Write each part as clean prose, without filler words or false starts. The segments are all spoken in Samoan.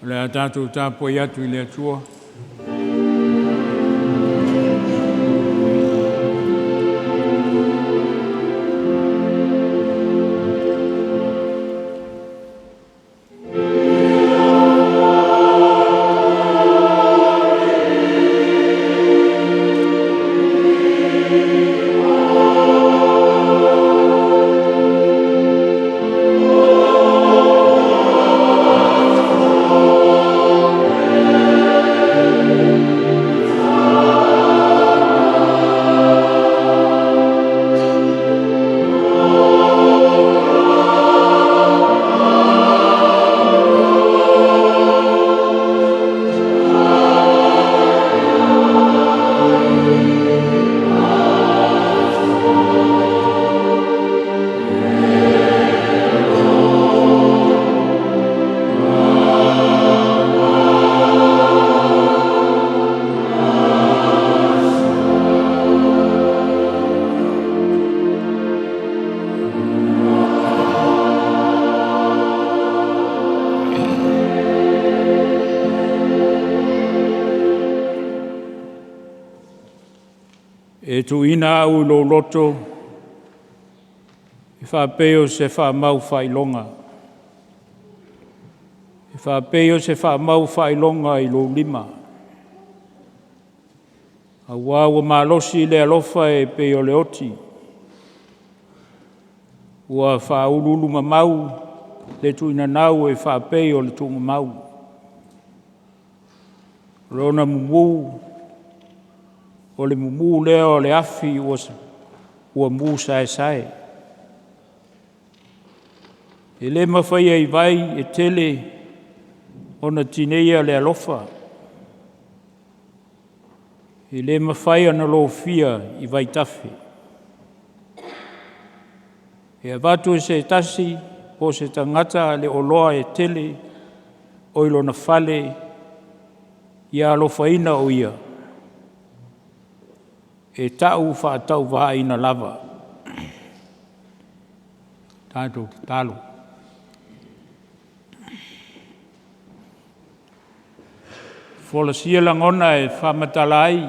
O le a tatou tapuai atu i le Atua. E tuuina au i lou loto e faapei o se faamau faailoga, e faapei o se faamau faailoga i lou lima, aua ua malosi le alofa e pei o le oti, ua faauluulumamau le tuuinanau e faapei o le tuugamau. O lona mumu, o le mumu lea o le afi ua mu saesae. E le mafaia i vai e tele ona tineia le alofa, e le mafai ona lofia i vaitafe. E avatu e se tasi po o se tagata le oloa e tele o i lona fale ia alofaina o ia, e tau faatauvaaina lava. Tatou tatalo. Folasia lagona e faamatala ai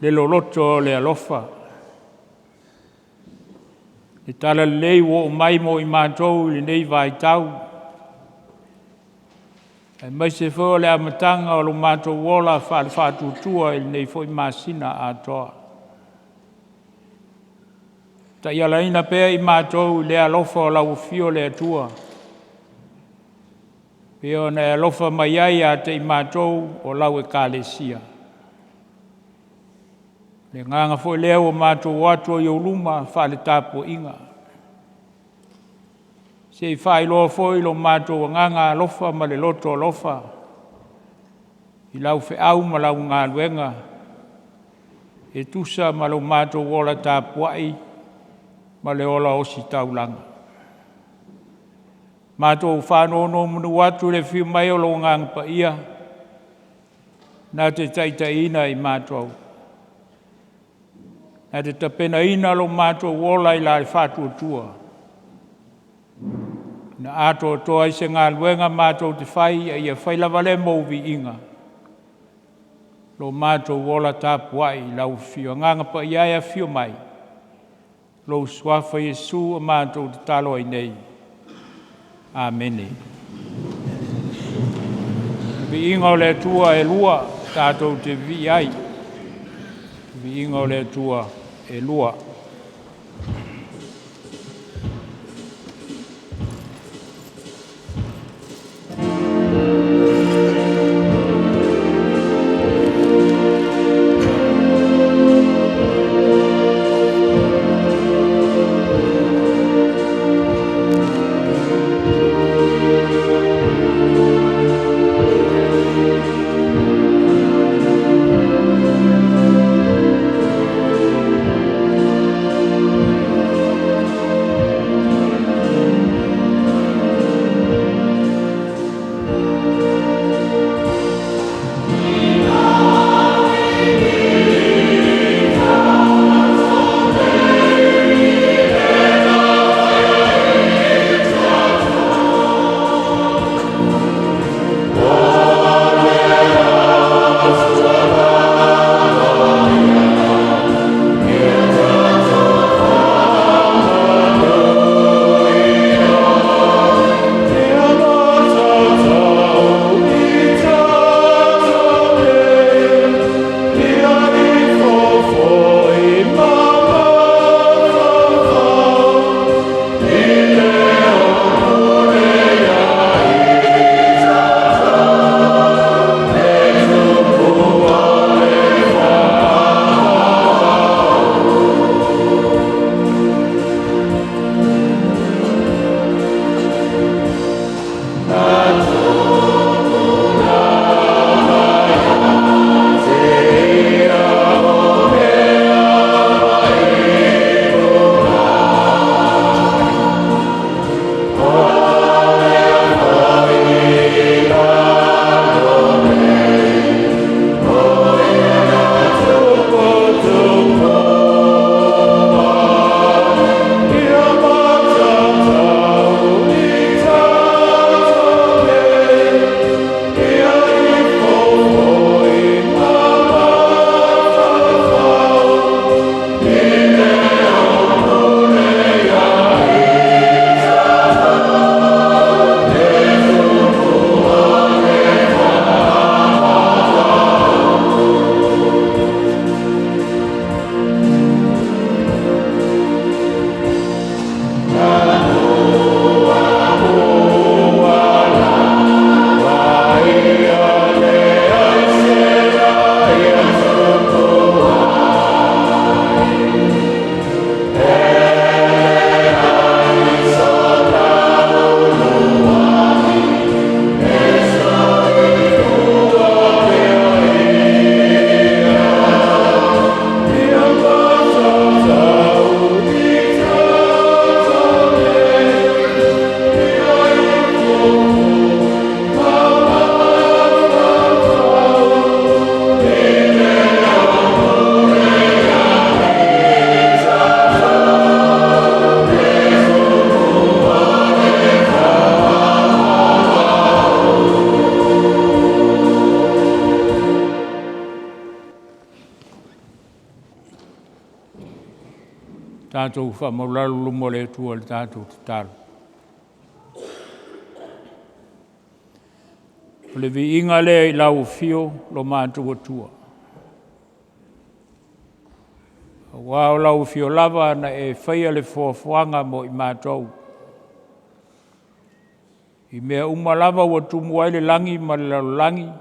le loloto o le alofa, le talalelei ua oo mai mo i matou i lenei vaitau, aemaise foi o le amataga o lo matou ola faale-faatuatua i lenei foi masina atoa. Taialaina pea i matou i le alofa o lau afio le Atua, e pei ona e alofa mai ai ia te i matou o lau Ekalesia. O le agaga foi lea ua matou o atu ai i ou luma faale-tapuaiga, se i faailoa foi lo matou agaga alofa ma le loto alofa i lau feau ma lau galuega e tusa ma lo matou ola tapuai ma le ola ositaulaga. Matou faanonomanu atu i le afio mai o lou Agaga Paia na te taitaiina i matou, na te tapenaina lo matou ola i la le faatuatua, na atoatoa ai se galuega matou te fai, a ia fai lava lea mo ou viiga lo matou ola tapuai i lau afio. Agaga Paia e, afio mai, lou Suafa Iesu ua matou tatalo ai nei. Amene. Viiga o le Atua e lua tatou te vivii ai, viiga o le Atua e lua. Tatou faamaualalo i luma o le Atua i le tatou tatalo. O le viiga lea i lau afio lo matou Atua, aua o lau afio lava na e faia le foafoaga mo i matou, i mea uma lava ua tumu ai le lagi ma le lalolagi,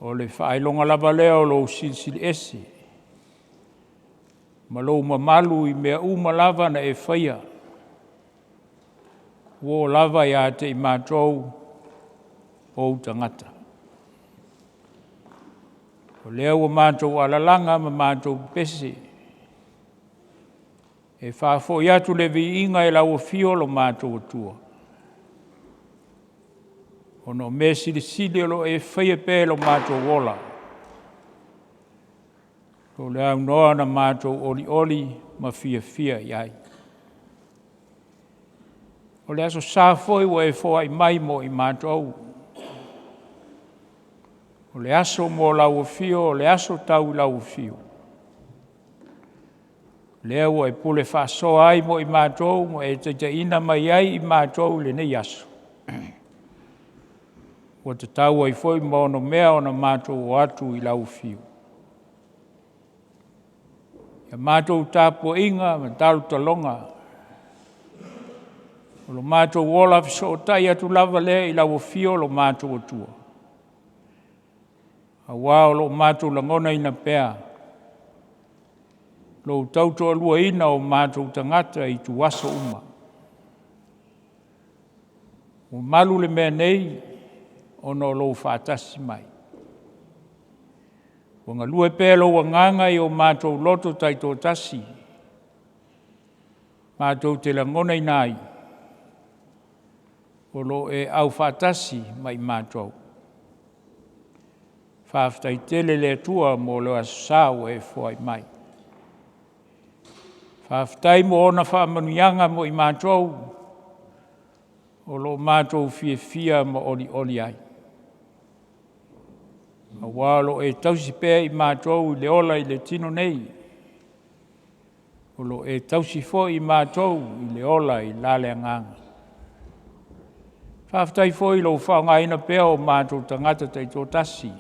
o le faailoga lava lea o lou Silisili Ese ma lou mamalu i mea uma lava na e faia, ua oo lava ia te i matou o ou tagata. O lea ua matou alalaga ma matou pepese e faafoi atu le viiga i lau afio lo matou Atua, ona o mea silisili o lo o e faia pea i lo matou ola, o le aunoa na matou olioli ma fiafia i ai. O le Aso Sa foi ua e foai mai mo i matou, o le aso mo lau afio, o le aso tau i lau afio, lea ua e pule faasoa ai mo i matou ma e taitaiina mai ai i matou i lenei aso, ua tatau ai foi ma onomea ona matou o atu i lau afio. Ia matou tapuaiga ma talotaloga, o lo matou ola fesootai atu lava lea i lau afio lo matou Atua, aua o lo o matou lagonaina pea lou tautoaluaina o matou tagata i ituaso uma. Ua malu le mea nei ona o lou faatasi mai. Ua galue pea lou agaga i o matou loto taitoatasi, matou te lagonaina ai, o lo o e aufaatasi ma i matou. Faafetai tele i le Atua mo le Aso Sa ua e foai mai. Faafetai mo ona faamanuiaga mo i matou o lo o matou fiafia ma olioli ai, aua o lo o e tausi pea i matou i le ola i le tino nei, o lo o e tausi foi i matou i le ola i la le agaga. Faafetai foi i lou faaaogaina pea o matou tagata taitoatasi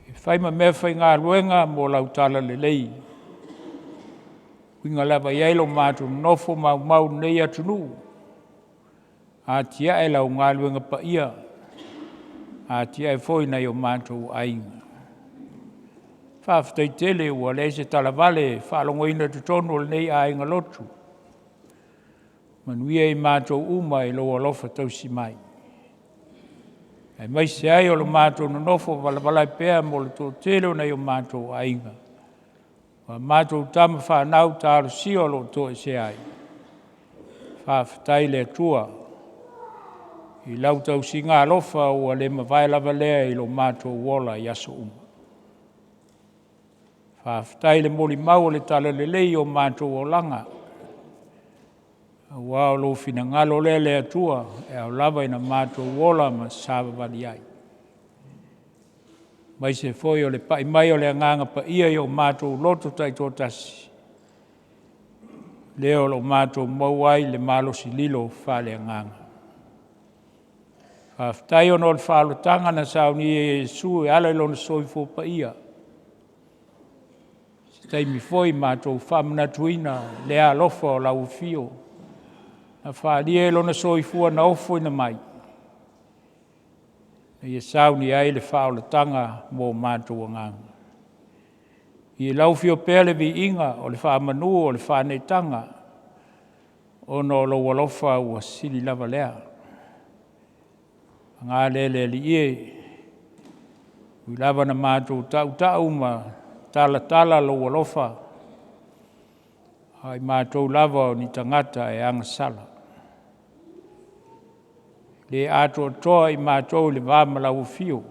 e fai ma meafaigaluega mo lau talalelei, e uiga lava i ai lo matou nonofo maumau i lenei atunuu, atiae lau galuega paia, atiae foi nai o matou aiga. Faafetai tele ua leai se talavale e faalogoina i totonu o lenei aiga lotu, manuia i matou uma i lou alofa tausi mai, aemaise ai o le matou nonofo valavala ai pea mo le toatele o nai o matou aiga ma a matou tama fanau talosia o lo o toesea ai. Faafetai i le Atua i lau tausiga alofa ua le mavae lava lea i lo matou ola i aso uma. Faafetai i le molimau o le talalelei i o matou olaga, aua o lou finagalo lea le Atua e ao lava ina matou ola ma savavali ai, aemaise foi o le pai mai o le Agaga Paia i o matou loto taitoatasi, lea o lo o matou maua ai le malosi lilo faaleagaga. Faafetai ona o le faaolataga na saunia e Iesu e ala i lona soifua paia, o se taimi foi matou faamanatuina lea alofa o lau afio na faaalia i lona soifua na ofoina mai, ina ia saunia ai le faaolataga mo matou agaga. I lau afio pea le viiga o le faamanu o le faaneetaga, ona o lou alofa ua sili lava lea. Paga lea le Alii e, e ui lava ina matou tautau ma talatala lou alofa, a o matou lava o ni tagata e agasala, e le atoatoa i matou i le va ma lau afio, e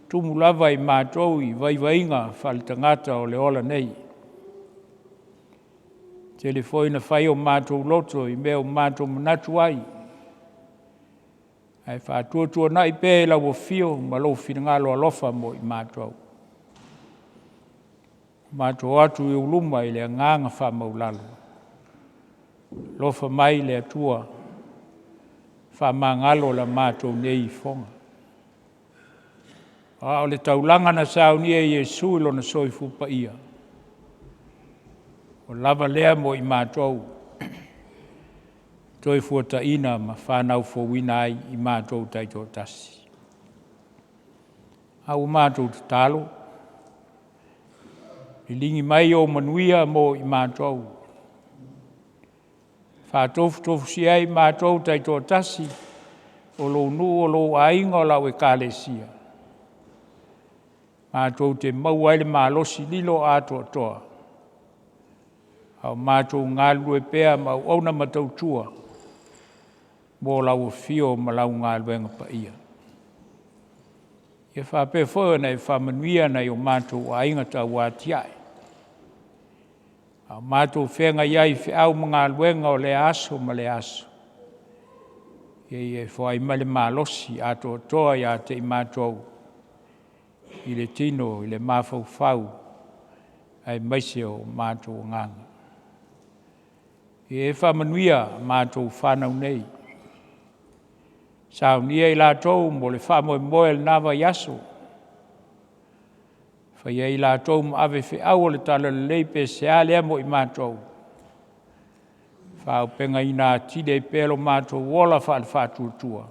tumu lava i matou i vaivaiga faaletagata o le ola nei. E tele foi ina fai o matou loto i mea ua matou manatu ai, ae faatuatuanai pea i lau afio ma lou finagalo alofa mo i matou. Matou o atu i ou luma i le agaga faamaualalo, alofa mai le Atua, faamagalo la matou nei ifoga. Aua o le taulaga na saunia e Iesu i lona soifua paia, ua lava lea mo i matou, e toefuataina ma fanau fouina ai i matou taitoatasi. A ua matou tatalo, liligi mai ou manuia mo i matou, faatofutofusia ai matou taitoatasi o lou nuu o lou aiga o lau ekalesia, matou te maua ai le malosi lilo atoatoa a o matou galulue pea ma auauna ma tautua mo lau afio ma lau galuega paia. Ia faapea foi ona e faamanuia nai o matou aiga tauatiae, a o matou feagai ai i feau ma galuega o lea aso ma lea aso, ia e foai mai le malosi atoatoa ia te i matou i le tino i le mafaufau aemaise o matou agaga. Ia e faamanuia a matou fanau nei, saunia i latou mo le faamoemoe o lena vaiaso, faia ai i latou ma ave feau o le Talalelei pe sea lea mo i matou, faaauupegaina atili ai pea lo matou ola faale-faatuatua,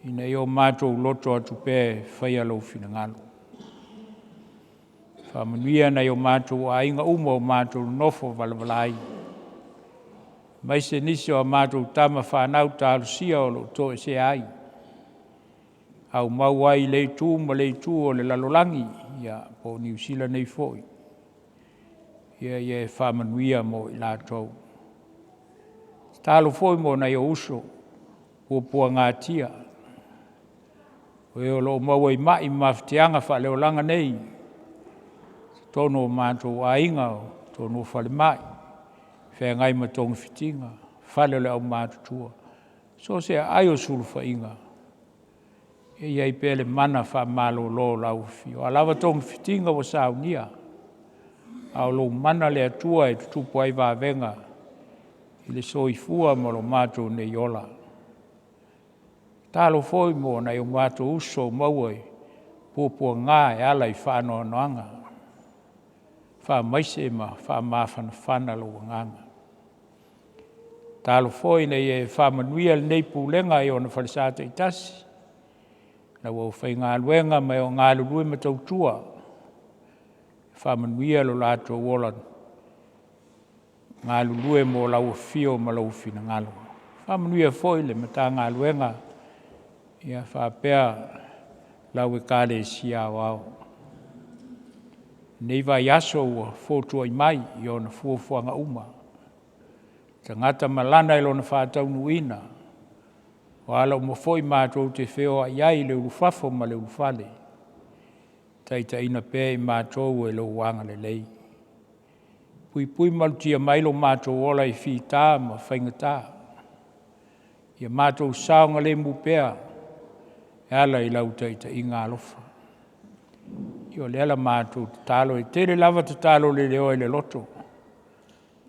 ina ia o matou loto atu pea e faia lou finagalo. Faamanuia nai o matou aiga uma ua matou nonofo valavala ai, aemaise nisi o a matou tama fanau talosia o lo o toesea ai, aumau ai i lea itu ma lea itu o le lalolagi, ia po o Niu Sila nei foi. Ia e faamanuia mo i latou. Tatalo foi mo nai ou uso puapuagatia, o e o lo o maua i mai ma mafatiaga faaleolaga nei i totonu o matou aiga, o totonu o falemai, feagai ma togafitiga, fale o le aumatutua, so o se aai o sulufaiga, ia i ai pea le mana faamalolo o lau afio. O a lava togafitiga ua saunia, a o lou mana le Atua e tutupu ai vavega i le soifua ma lo matou nei ola. Tatalo foi mo nai o matou uso ua maua i puapuaga e ala i faanoanoaga, faamaise ma faamafanafana lou agaga. Tatalo foi ina ia e faamanuia lenei Pulega i ona falesa taitasi, lau aufaigaluega ma e o galulue ma tautua, faamanuia lo latou ola galulue mo lau afio ma lou finagalo. Faamanuia foi i le Matagaluega faapea lau Ekalesia Aoao i lenei vaiaso ua fotuai mai i ona fuafuaga uma, tagata malana i lona faataunuuina. O ala uma foi matou te feoai ai i le ulufafo ma le ulufale, taitaiina pea i matou e lou agalelei. Puipui ma malutia mai lo matou ola i fita ma faigata, ia matou saogalemu pea e ala i lau taitaiga alofa. O lea la matou tatalo, e tele lava tatalo leleoa i le loto,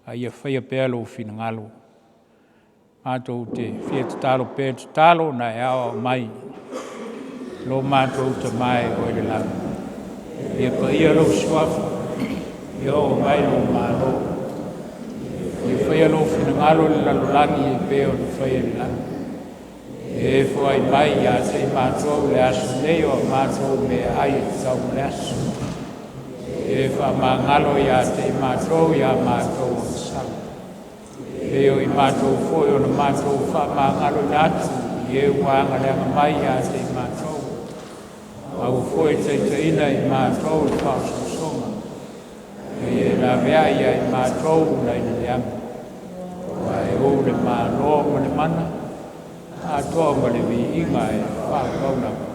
a ia faia pea lou finagalo. Matou te fia tatalo pea i le tatalo na e aoao mai, lo matou Tama e oo i le lagi, ia paia lou Suafa, ia oo mai lou Malo, ia faia lou finagalo i le lalolagi e pei ona faia i le lagi. Ia e foai mai ia te i matou i le aso nei o a matou meaai e tatau mo le aso. Ia e faamagalo ia te i matou i a matou ogasala, e pei o i matou foi ona matou faamagaloina atu i e ua agaleaga mai ia te i matou. Aua foi ne i taitaiina i matou i le faaososoga, a ia e laveai ia i matou mai le leaga. Aua e ou le Malo ma le mana, atoa ma le viiga e faavavau lava.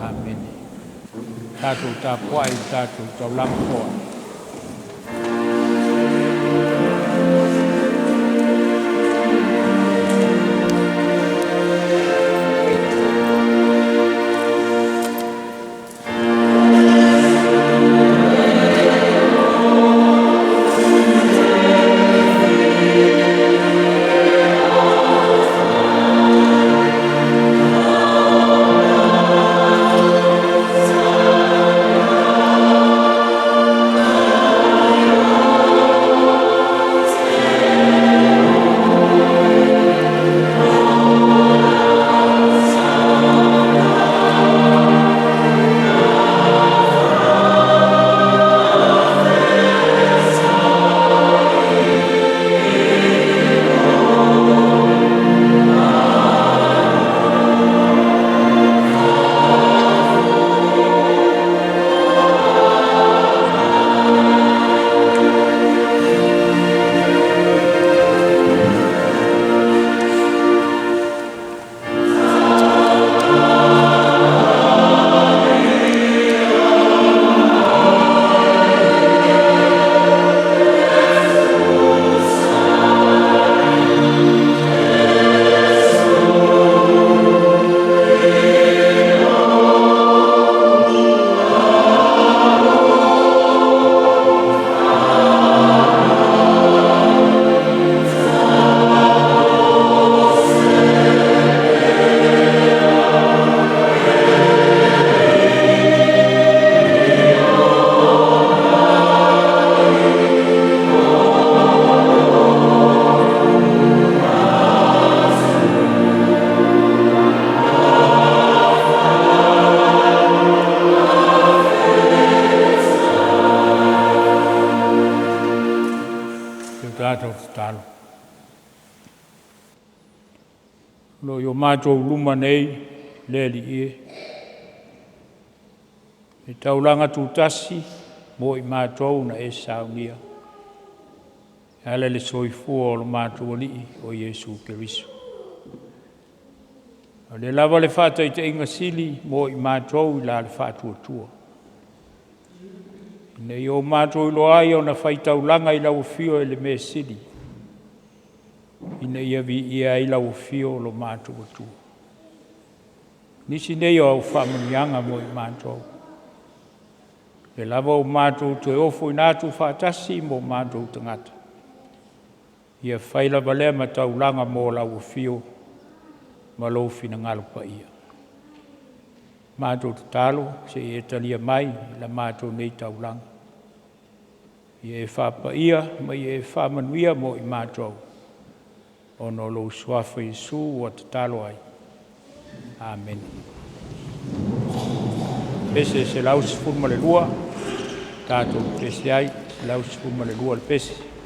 Amene. Tatou tapuai i le tatou taulaga foa. Tatou tatalo. O lo o i o matou luma nei le Alii e, le taulaga tutasi mo i matou na e saunia e ala i le soifua o lo matou Alii o Iesu Keriso. O lea lava le faataitaiga sili mo i matou i la le faatuatua, ina ia o matou iloa ai ona faitaulaga i lau afio i le mea sili, ina ia viia ai lau afio lo matou Atua. Nisi nei o au faamanuiaga mo i matou, o lea lava ua matou toe ofoina atu faatasi ma o matou tagata, ia fai lava lea ma taulaga mo lau afio ma lou finagalo paia. Matou tatalo se i e talia mai la matou nei taulaga, ia e faapaia ma ia e faamanuia mo i matou, ona o lou suafa Iesu ua tatalo ai. Amene. Pese 112, tatou pepesi ai, 112 le pese.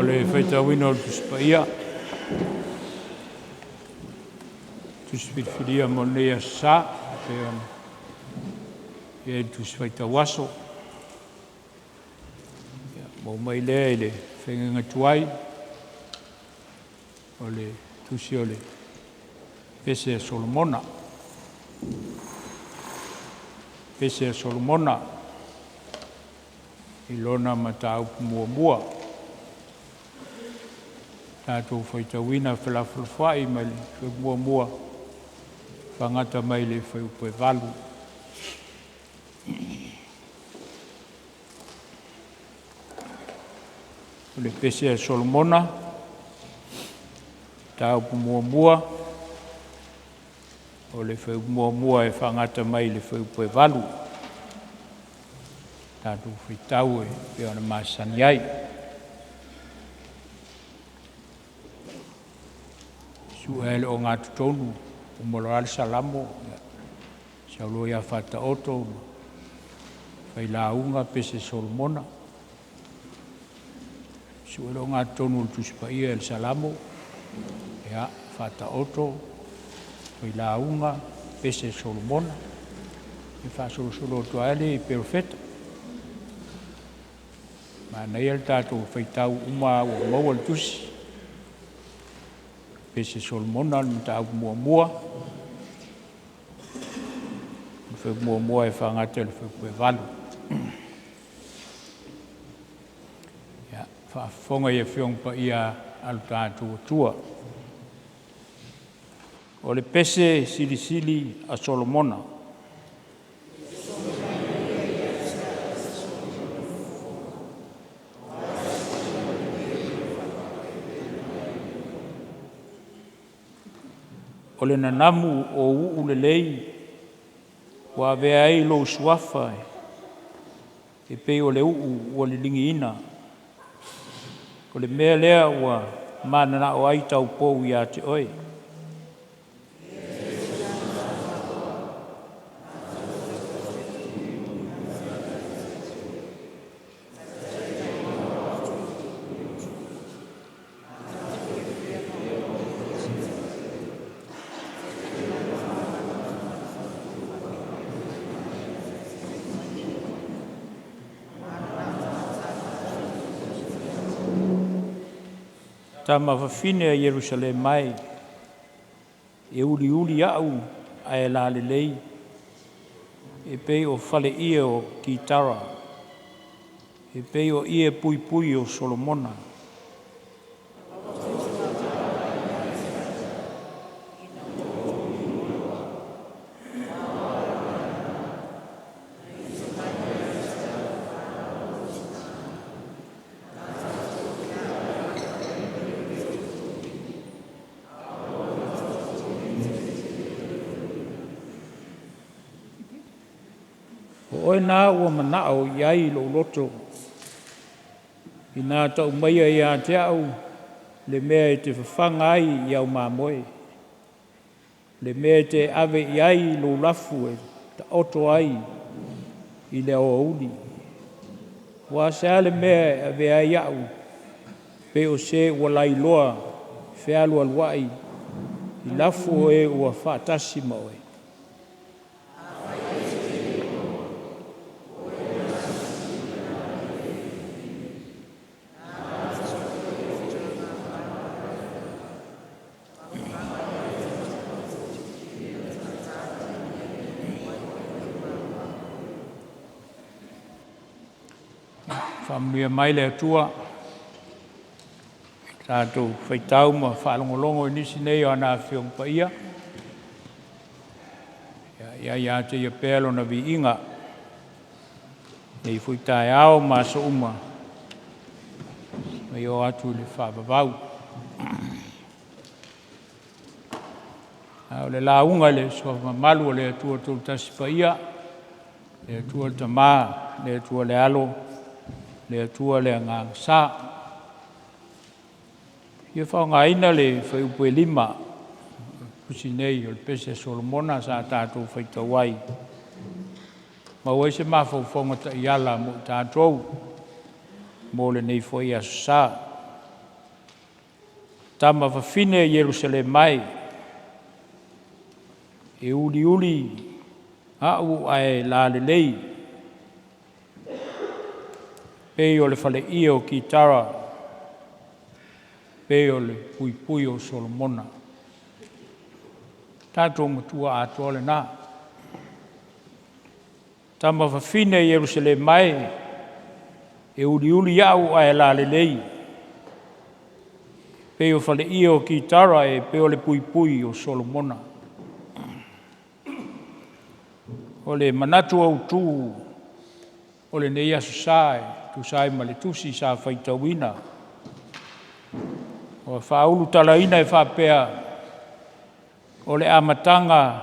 O le faitauina o le Tusi Paia, Tusi Filifilia mo lenei aso sa, pei ona i ai le Tusi Faitau Aso. Ia, maua mai lea i le faiga tuai o le Tusi o le Pese a Solomona. Pese a Solomona i lona mataupu muamua. Tatou faitauina felafolafoai mai le fuaiupu muamua faagata mai le fuaiupu e 8. O le Pese a Solomona, mataupu muamua, o le fuaiupu muamua e faagata mai le fuaiupu e 8. Tatou faitau e pei ona masani ai. Sue lava le ogatotonu, uma loa le Salamo, sau loa ia Faataoto ma Failauga Pese Solomona. Sue le ogatotonu o le Tusi Paia i le Salamo, ia, Faataoto, Failauga, Pese Solomona, e faasolosolo atu lava lea i Perofeta. Manaia le tatou faitau uma lava ua maua le tusi. Pese Solomona o le mataupu muamua, le fuaiupu muamua e faagata i le fuaiupu e 8. Ia, faafofoga i Afioga Paia a lo tatou Atua. O le pese silisili a Solomona. O le nanamu o ou uu lelei ua avea ai lou suafa e pei o le uu ua liligiina, o le mea lea ua mananao ai taupou ia te oe. Tama fafine a Ierusalema e, e uliuli au ae lalelei, e pei o faleie o Kitara, e pei o ie puipui o Solomona. O oe na ua manao i ai lou loto, ina tau maia ia te au le mea e te fafaga ai i au mamoe, le mea e te ave i ai lou lafu e taoto ai i le aoauli. Ua se a le mea e avea ai au pei o se ua lailoa fealualuai i lafu o e ua faatasi ma oe? Faamanuia mai le Atua i tatou faitau ma faalogologo i nisi nei o ana Afioga Paia. Ia ia te Ia pea Lona viiga, nei foi taeao ma aso uma, ma oo atu i le faavavau. A o le lauga i le suafa mamalu o le Atua Toatasi Paia, le Atua le Tama, le Atua le Alo, le Atua le Agaga Sa. E fia faaaogaina le fuaiupu e 5 o le tusi nei o le Pese a Solomona sa tatou faitau ai, maua ai se mafaufauga taiala mo i tatou mo lenei foi aso sa. Tama fafine a Ierusalema e, e uliuli au ae lalelei, pei o le faleie o Kitara, pei o le puipui o Solomona. Tatou matua atoa lena. Tama fafine a Ierusalema e, e uliuli au ae lalelei, pei o faleie o Kitara e pei o le puipui o Solomona. O le manatu autu o lenei Aso Sa e tusa ai ma le tusi sa faitauina, ua faaulutalaina e faapea, o le amataga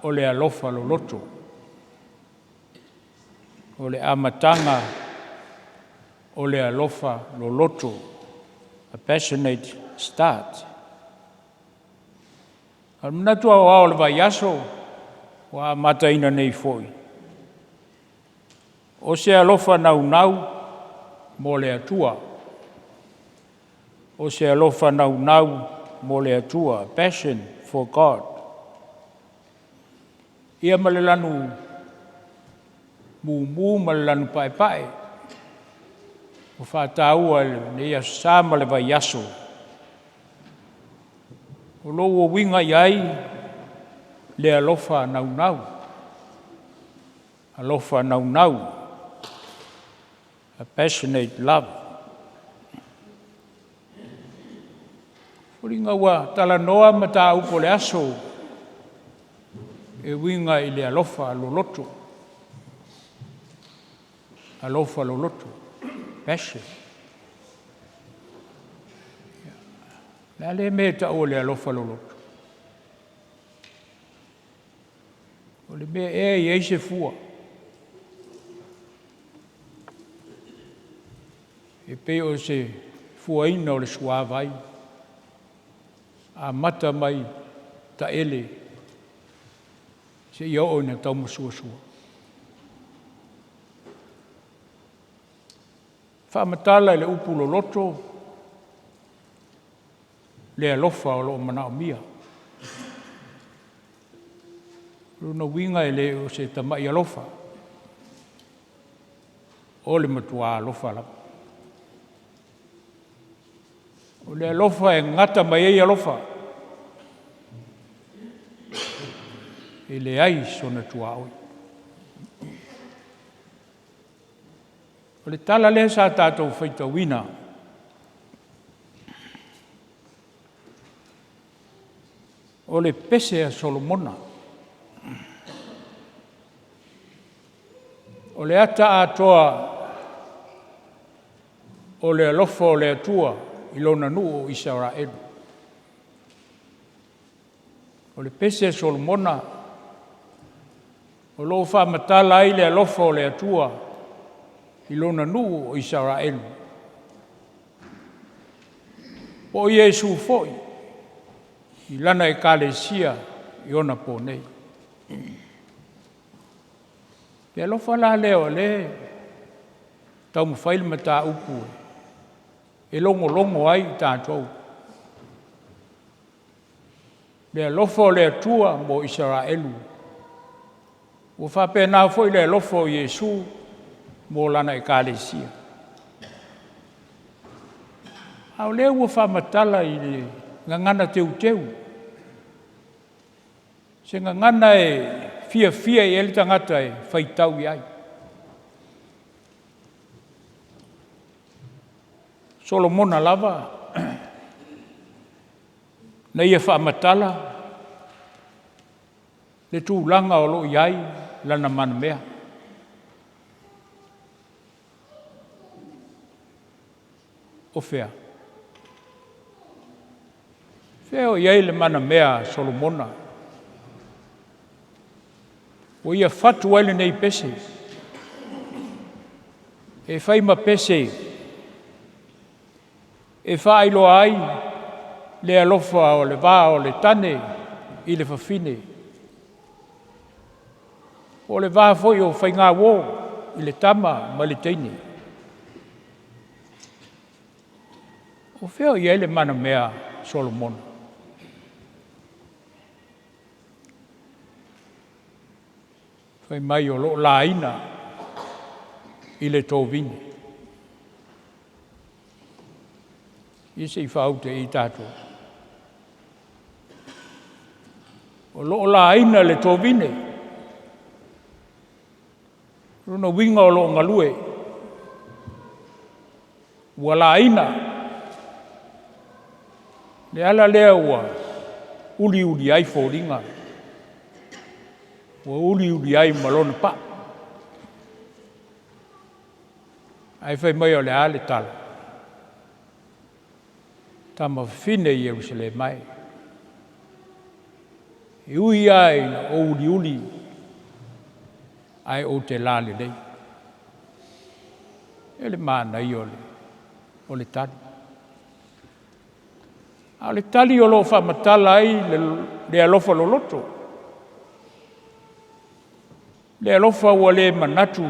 o le alofa loloto. O le amataga o le alofa loloto. A passionate start. A o le manatu aoao o le vaiaso ua amataina nei foi, o se alofa naunau mo le Atua. O se alofa naunau mo le Atua. Passion for God. Ia ma le lanu mumu ma le lanu paepae ua faataua i lenei Aso Sa ma le vaiaso, o lou uiga i ai le alofa naunau, alofa naunau, a passionate love. E foliga ua talanoa mataupu o le aso e uiga i le alofa loloto, alofa loloto, passion. O le a lea mea e tau o le alofa loloto? O le mea ea e i ai se fua? E pei o se fuaina o le suavai, amata mai taele seia oo ina taumasuasua. Faamatala i le upu loloto le alofa o lo o manaomia. O lona uiga e le o se tamai alofa, o le matua alofa lava. O le alofa e gata mai ai alofa, e leai sona tuaoi. O le tala lea sa tatou faitauina, o le pese a Solomona. O le ata atoa o le alofa o le Atua i lona nuu o Isaraelu. O le pese a Solomona o lo o faamatala ai le alofa o le Atua i lona nuu o Isaraelu, po o Iesu foi i lana ekalesia i ona po nei. Le alofa la lea o lea e taumafai le mataupu e logologo ai i tatou. Le alofa o le Atua mo Isaraelu, ua faapena foi le alofa o Iesu mo lana ekalesia. A o lea ua faamatala i le gagana teuteu, se gagana e fiafia i ai le tagata e faitau i ai. O Solomona lava na ia faamatala le tulaga o lo o i ai lana manamea. O fea? Fea o i ai le manamea a Solomona ua ia fatu ai lenei pese e fai ma pese e faailoa ai le alofa o le va o le tane i le fafine, po o le va foi o faigauo i le tama ma le teine. O fea o i ai le manamea a Solomona. Fai mai o lo o laina i le tovine. Ia se i faauta i ai tatou. O lo o laina le tovine. O lona uiga o lo o galue. Ua laina. Le ala lea ua uliuli ai foliga, ua uliuli ai ma lona pau. Ae fai mai o le a le tala? Tama fafine Ierusalema e, e ui lava ina ou uliuli, ae ou te lalelei. E le manaia o le tali. A o le tali o lo o faamatala ai le alofa loloto, le alofa ua le manatu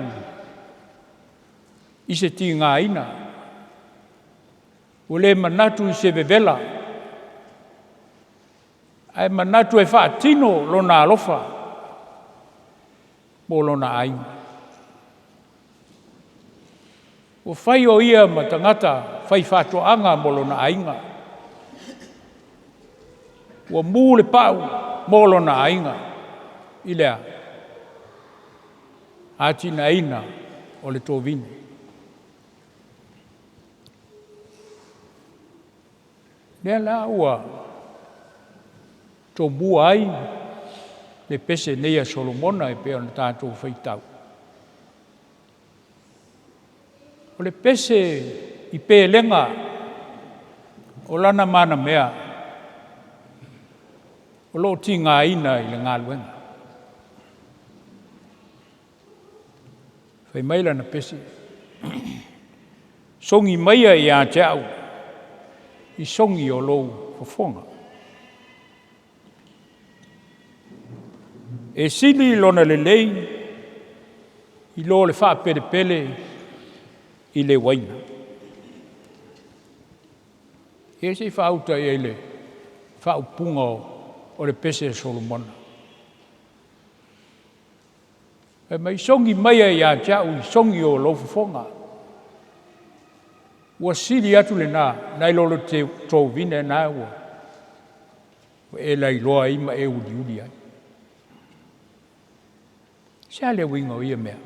i se tigaina, ua le manatu i se vevela, ae manatu e faatino lona alofa mo lona aiga. Ua fai o ia ma tagata faifaatoaga mo lona aiga. Ua mu le pau mo lona aiga. I le a? Atinaeina o le tovine. Lea la ua tomua ai le pese nei a Solomona e pei ona tatou faitau. O le pese i pelega o lana manamea o lo o tigaina i le galuega. Fai mai lana pese, sogi maia ia te au i sogi o lou fofoga. E sili lona lelei i lo le faapelepele i le uaina. Ia se i faauta i ai le faaupuga o le pese a Solomona. Fai mai, sogi maia ia te au i sogi o lou fofoga. Ua sili atu lena nai lo le tovine na ua e lailoa ai ma e uliuli ai. Se a le uiga o ia mea?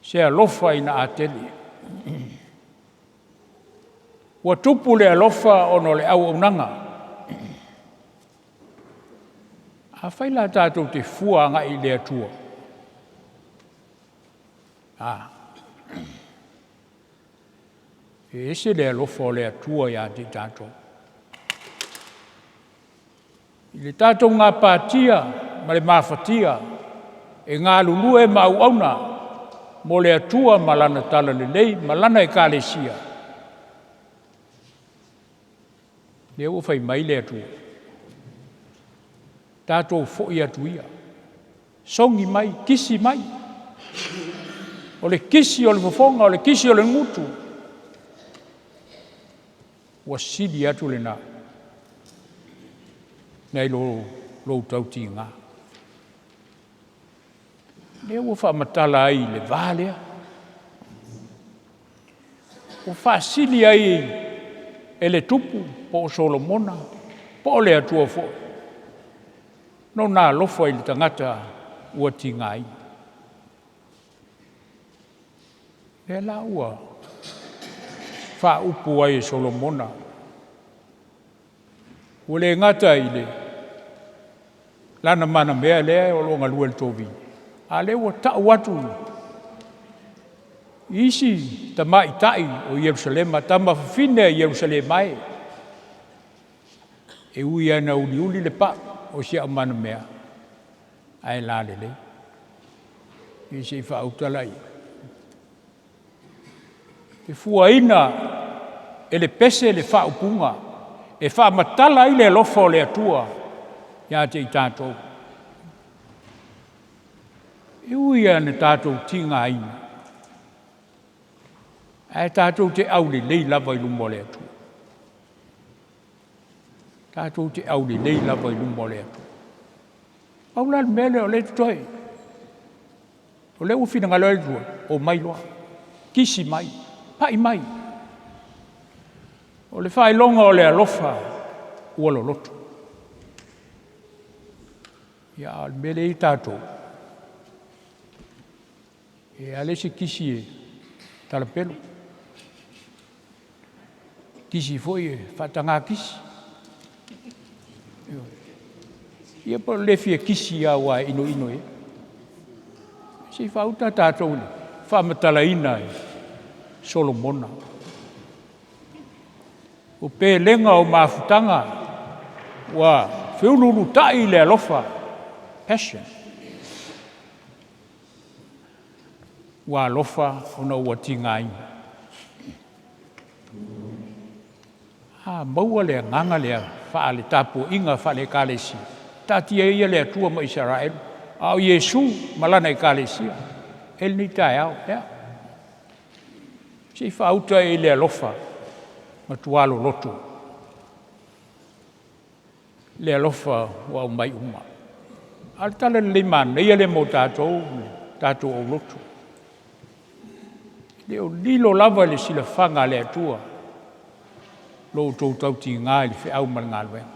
Se alofa ina a tele. Ua tupu le alofa ona o le auaunaga. Afai la tatou te fua agai i le Atua, a, e ese le alofa o le Atua ia te i tatou. I le tatou gapatia ma le mafatia e galulue ma auauna mo le Atua ma Lana Talalelei ma Lana Ekalesia, lea ua fai mai le Atua, tatou foi atu ia, sogi mai, kisi mai. O le kisi o le fofoga, o le kisi o le gutu, ua sili atu lena nai lo lou tautiga. Lea ua faamatala ai le va lea, ua faasili ai e le tupu po o Solomona po o le Atua foi lona alofa i le tagata ua tigaina. Lea la ua faaupu ai e Solomona, ua le gata i le lana manamea lea o lo o galue i le tovine, a lea ua tau atu i isi tamaitai o Ierusalema, tama fafine a Ierusalema e, e ui lava ina uliuli le pau o si au manamea, ae lalelei. Ia se i faauta laia. E fuaina e le pese le faaupuga e faamatala ai le alofa o le Atua ia te i tatou. E ui lava ina tatou tigaina, ae tatou te aulelei lava i luma o le Atua. Tatou te aulelei lava i luma o le Atua. Pau la le mea lea o lea e totoe, o lea ua finagalo ai le Atua, omai loa, kisi mai, pai mai. O le faailoga o le alofa ua loloto. Ia a o le mea lea e i ai tatou, e i ai lava le isi kisi e talapelo, kisi foi e faataga kisi. Ioe. Ia po o le le fia kisi lava aua e inoino i ai. Se i faauta tatou i le faamatalaina e Solomona. O pelega o mafutaga ua feuluulutai le alofa, passion, ua alofa ona ua tigaina. A maua le agaga lea faale-tapuaiga faale-Ekalesia, taatia ia le Atua ma Isaraelu, a o Iesu ma Lana Ekalesia e i ai lenei taeao. Ia, se i faauta i le alofa matua loloto, le alofa ua aumai uma. A o le tala lelei manaia lea mo tatou, tatou aulotu, e le o lilo lava i le silafaga a le Atua lo outou tautiga i le feau ma le galuega.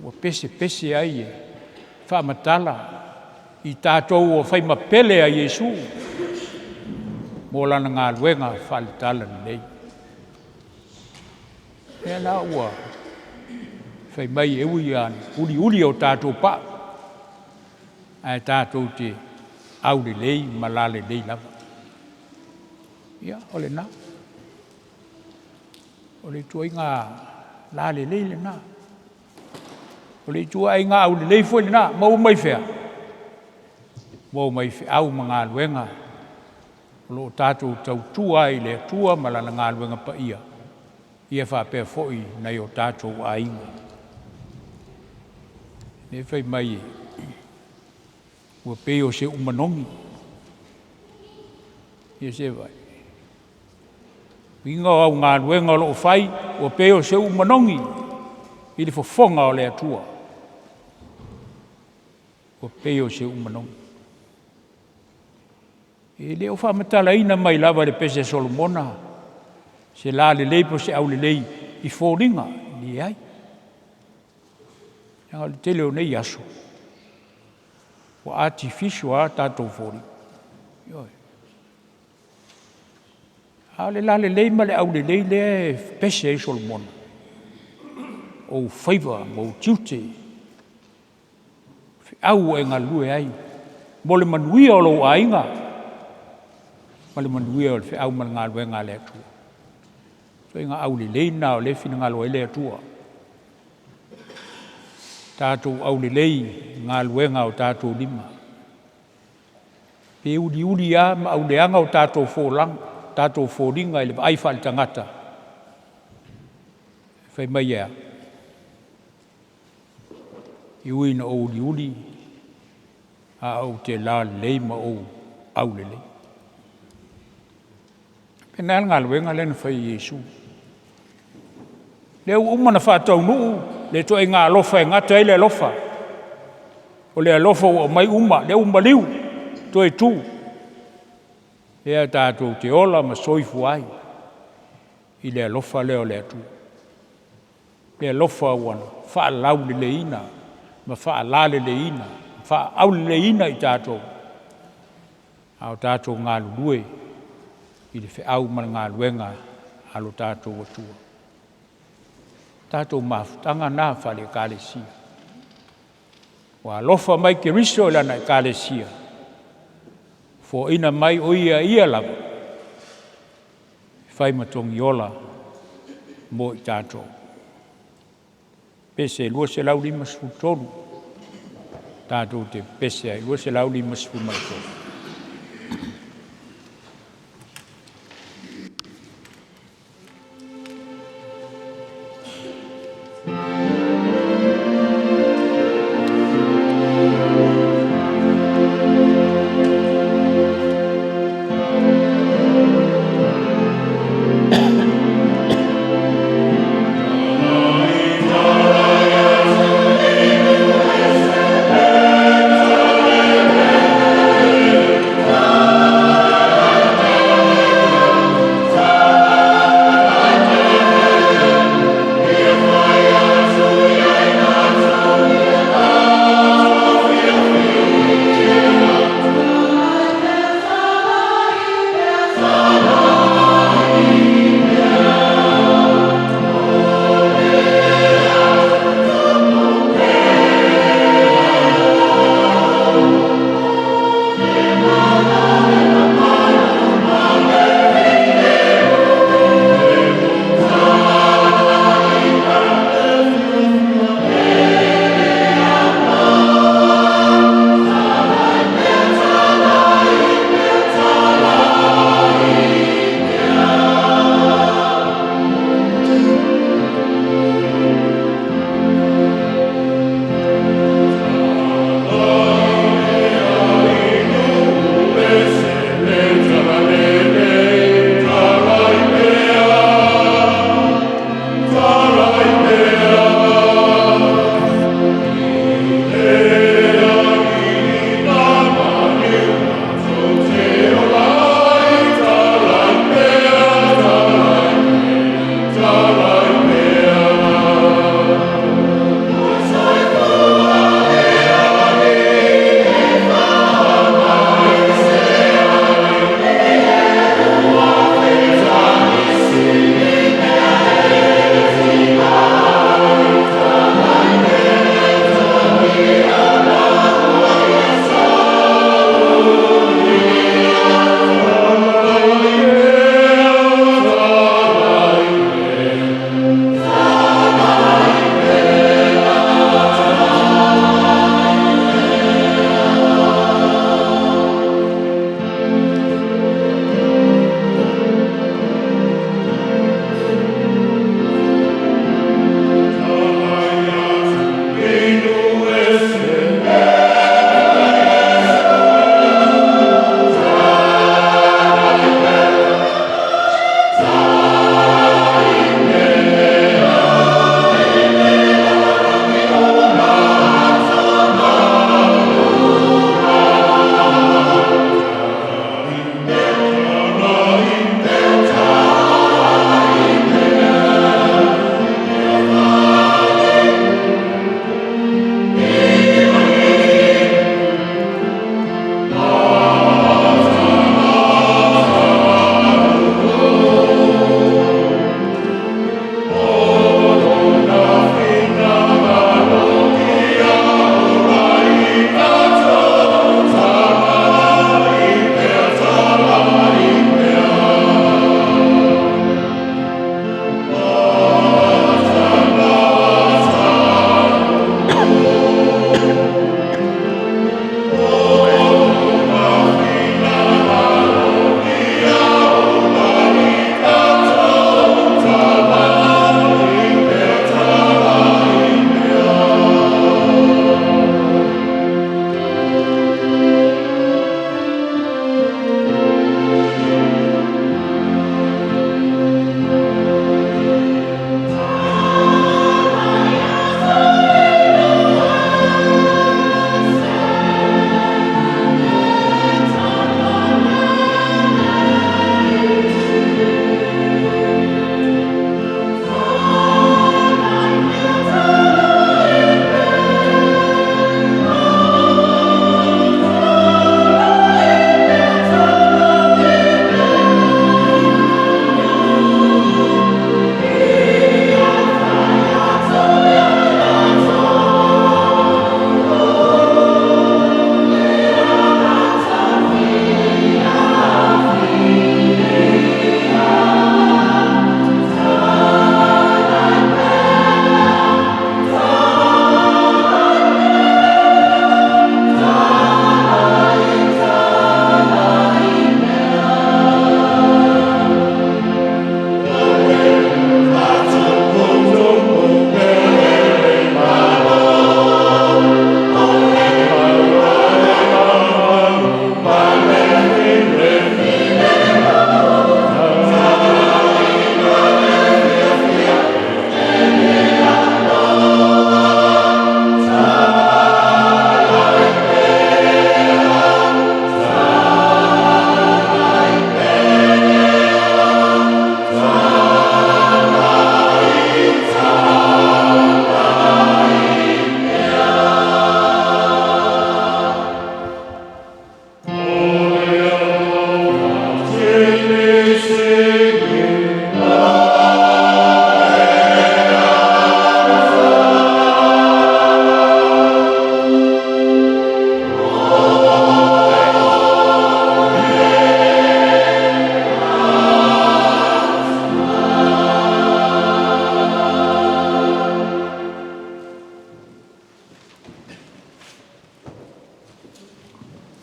Ua pesepese ai e faamatala i tatou ua fai ma pele a Iesu mo lana galuega faale-talalelei. O lea la ua fai mai e ui lava ina uliuli o tatou pau, ae tatou te aulelei ma lalelei lava. Ia, o lena. O le ituaiga lalelei lena. O le ituaiga aulelei foi lena. Maua mai fea? Maua mai feau ma galuega o lo o tatou tautua ai i le Atua ma Lana galuega paia, ia faapea foi nai o tatou aiga. Lea fai mai ua pei o se uu manogi. Ia se i vaai. Uiga o au galuega o lo o fai, ua pei o se uu manogi i le fofoga o le Atua. Ua pei o se uu manogi. E le o faamatalaina mai lava e le pese a Solomona se lalelei po o se aulelei i foliga, e leai. Leaga o le tele o nei aso, ua artificial lava tatou foliga. Ioe. A o le lalelei ma le aulelei lea e pese ai Solomona, o ou faiva ma ou tiute, o feau ua e galulue ai mo le manuia o lou aiga ma le manuia o le feau ma le galuega a le Atua. O ituaiga aulelei na o lea e finagalo ai le Atua, tatou aulelei i galuega a o tatou lima. Pe uliuli lava ma auleaga o tatou folauga, tatou foliga i le vaai faaletagata, fai mai e a? E ui ina ou uliuli, ae ou te lalelei ma ou aulelei. E faapena le galuega lea na fai e Iesu. Lea ua uma ona faataunuu le ituaiga alofa e gata ai le alofa. O le alofa ua aumai uma, lea ua maliu, toe tu, lea tatou te ola ma soifua ai i le alofa lea o le Atua. Le alofa ua faalauleleina ma faalaleleiina, faaauleleia i tatou a o tatou galulue i le feau ma le galuega a lo tatou Atua. Tatou mafutaga na faale-Ekalesia. Ua alofa mai Keriso i lana Ekalesia, foaina mai o Ia Ia lava e fai ma togiola mo i tatou. Pese 253 tatou te pepese ai, 253.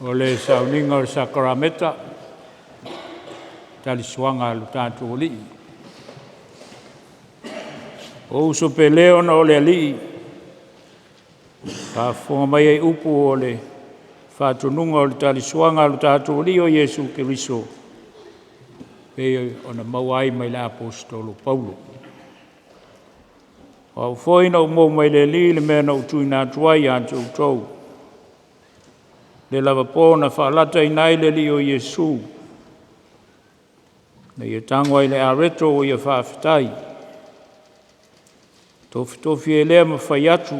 O le sauniga o le sakarameta, talisuaga a lo tatou Alii. O uso pele ona o le Alii, faafofoga mai ai upu o le faatonuga o le talisuaga a lo tatou Alii o Iesu Keriso, pei ona maua ai mai le Aposetolo Paulo. O au foi na ou maua mai le Alii le mea na ou tuuina atu ai ia te outou. Le lava po na faalataina ai le Alii o Iesu, na ia tago ai i le areto ua ia faafetai, tofitofi ai lea ma fai atu,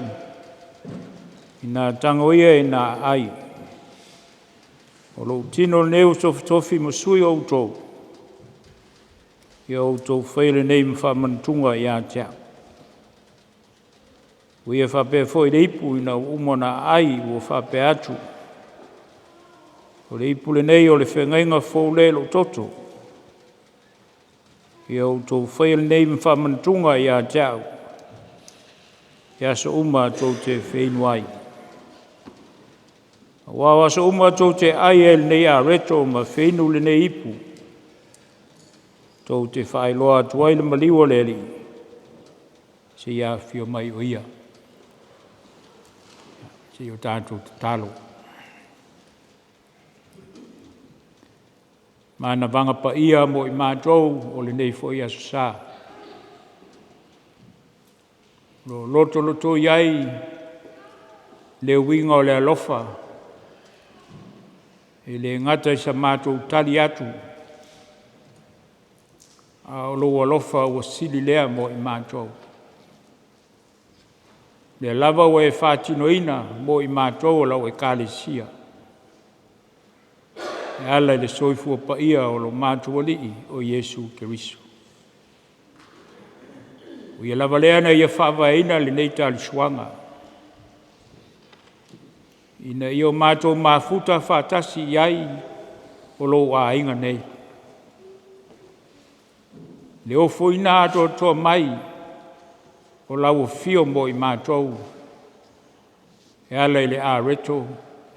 ina tago ia ina aai, o lou tino lenei ua tofitofi ma sui o outou, ia outou faia lenei ma faamanatuga ia te au. Ua ia faapea foi le ipu ina ua uma ona aai ua faapea atu, o le ipu lenei o le feagaiga fou lea i lou toto. Ia outou faia lenei ma faamanatuga ia te au, i aso uma tou te feinu ai. Aua o aso uma tou te ai ai i lenei areto ma feinu i lenei ipu, tou te faailoa atu ai le maliu o le Alii, seia afio mai o ia. Se i o tatou tatalo. Manavaga paia mo i matou o lenei foi aso sa, o lo o lotolotoi ai le uiga o le alofa, e le gata i sa matou tali atu, a o lou alofa ua sili lea mo i matou. O lea lava ua e faatinoina mo i matou o lau Ekalesia, e ala i le soifua paia o lo matou Alii o Iesu Keriso. O Ia lava lea na ia faavaeina lenei talisuaga, ina ia o matou mafuta faatasi i ai o lou aiga nei, i le ofoina atoatoa mai o lau afio mo i matou e ala i le areto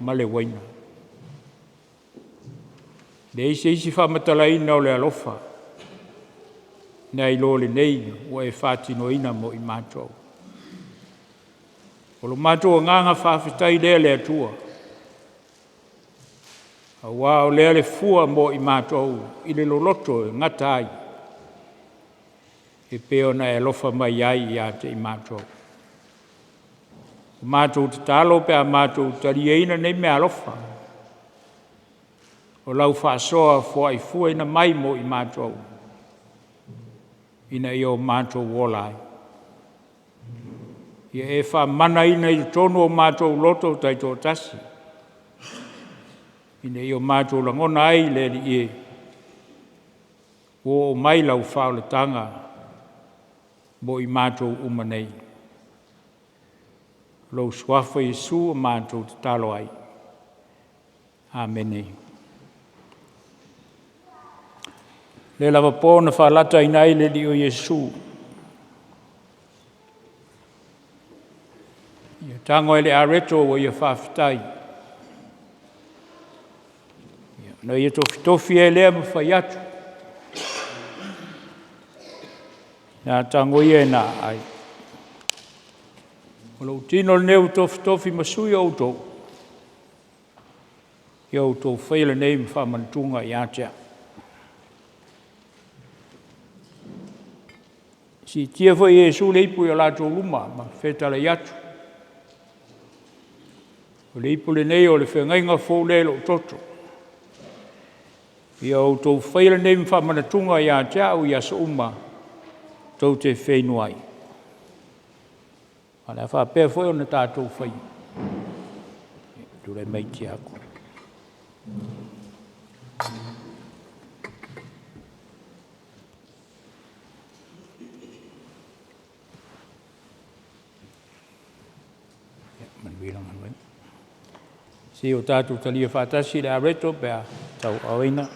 ma le uaina. E leai se isi faamatalaina o le alofa nai lo lenei ua e faatinoina mo i matou. O lo matou agaga faafetai lea le Atua, aua o lea le fua mo i matou i le loloto e gata ai, e pei ona e alofa mai ai ia te i matou. O matou tatalo pe a matou taliaina nei meaalofa, o lau faasoa foai fuaina mai mo i matou, ina ia o matou ola ai. Ia e faamanaina i totonu o matou loto taitoatasi, ina ia matou lagona ai le Alii e, ua oo mai lau faaolataga mo i matou uma nei. I lou Suafa Iesu ua matou tatalo ai. Amene. O lea lava po na faalataina ai le Alii o Iesu, ia tago ai i le areto ua ia faafetai, ona ia tofitofi ai lea ma fai atu, Ina a tago ia ina aai, o lou tino lenei ua tofitofi ma sui o outou, ia outou faia lenei ma faamanatuga ia te au. Siitia foi e Iesu le ipu i o latou luma ma fetalai atu, O le ipu lenei o le feagaiga fou lea i lou toto. Ia outou faia lenei ma faamanatuga ia te au i aso uma tou te feinu ai. O le a faapea foi ona tatou faia. Tulai mai Tiakono. Manuia lau galuega. Se i o tatou talia faatasi le areto pe a tauaaoina.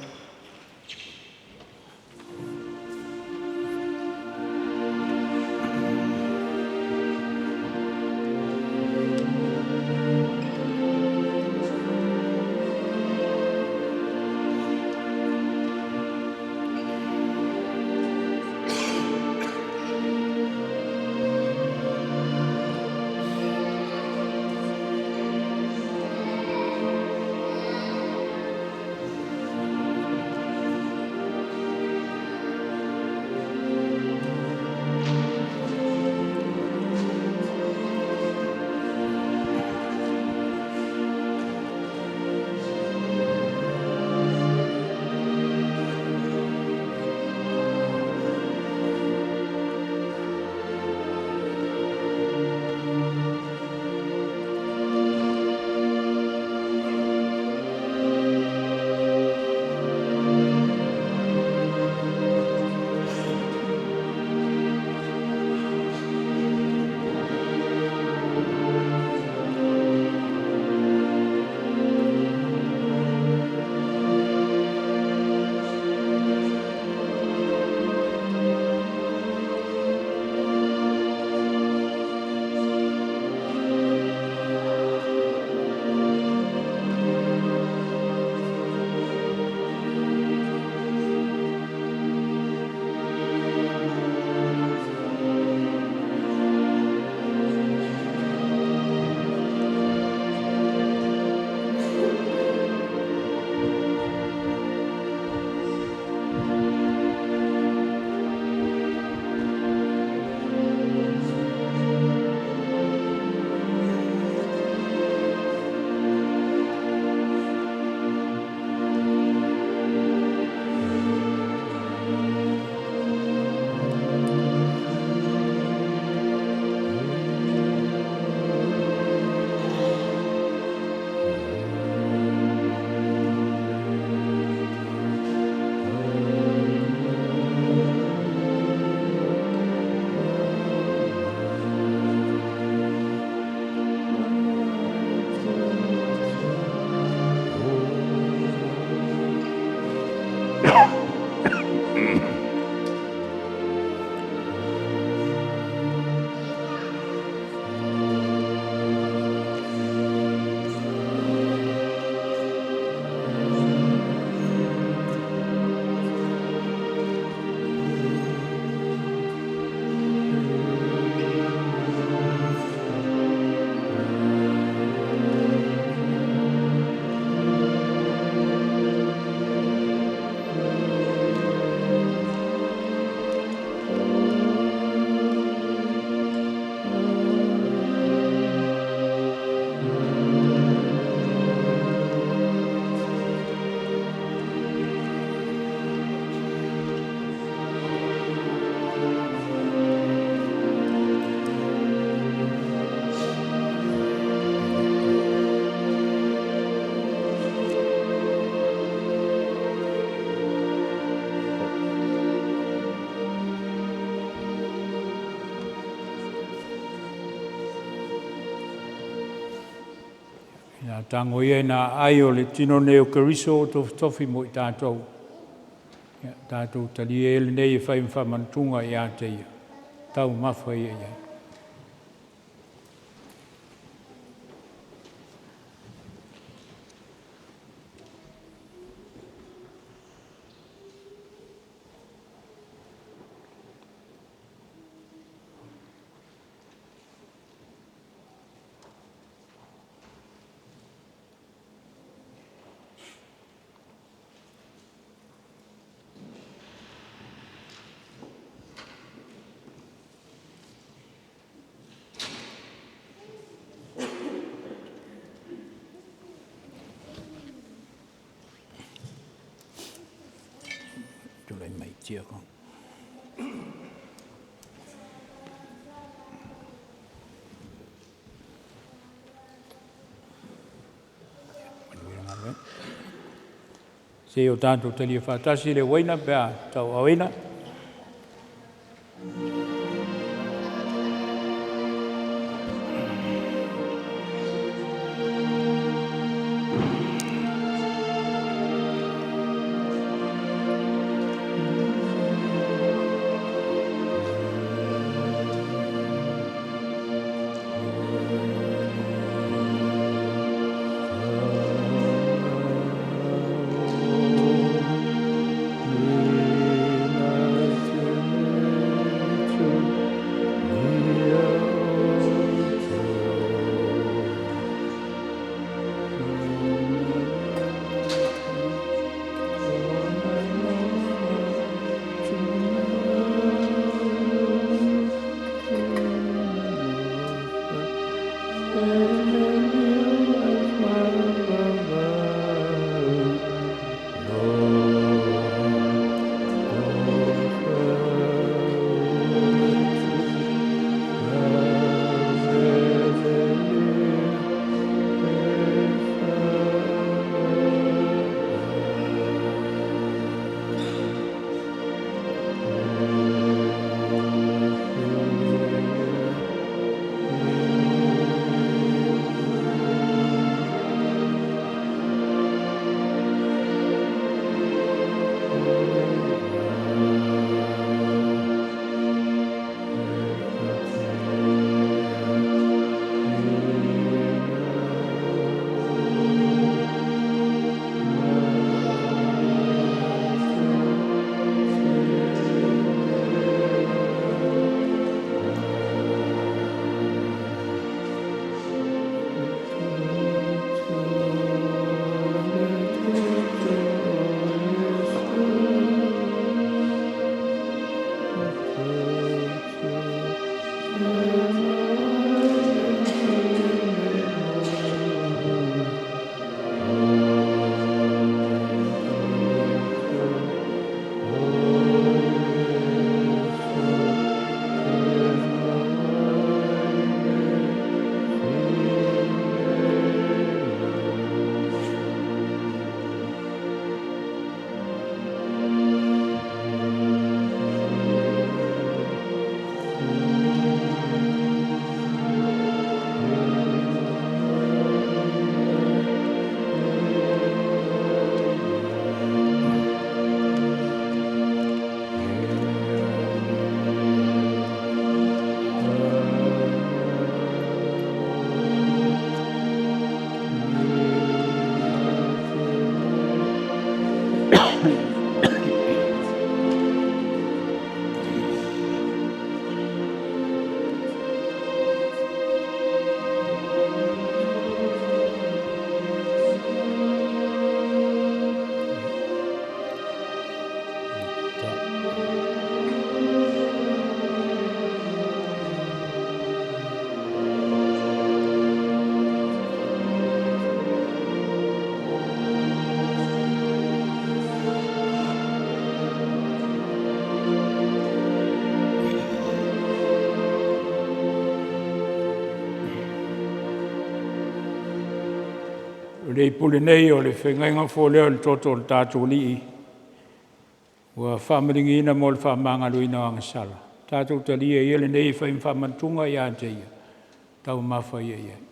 Ia tago ia ina aai o le tino nei o Keriso ua tofitofi mo i tatou, ia tatou talia ia lenei e fai ma faamanatuga ia te Ia, taumafa ia i ai. Tulai mai tiakono. Se i o tatou talia faatasi le uaina pe a tauaaoina. O le ipu lenei o le feagaiga fou lea o le toto o le tatou Alii, ua faamalieina mo le faamagaloina o agasala, tatou talia ia lenei e fai ma faamanatuga ia te ia, taumafa ia i ai.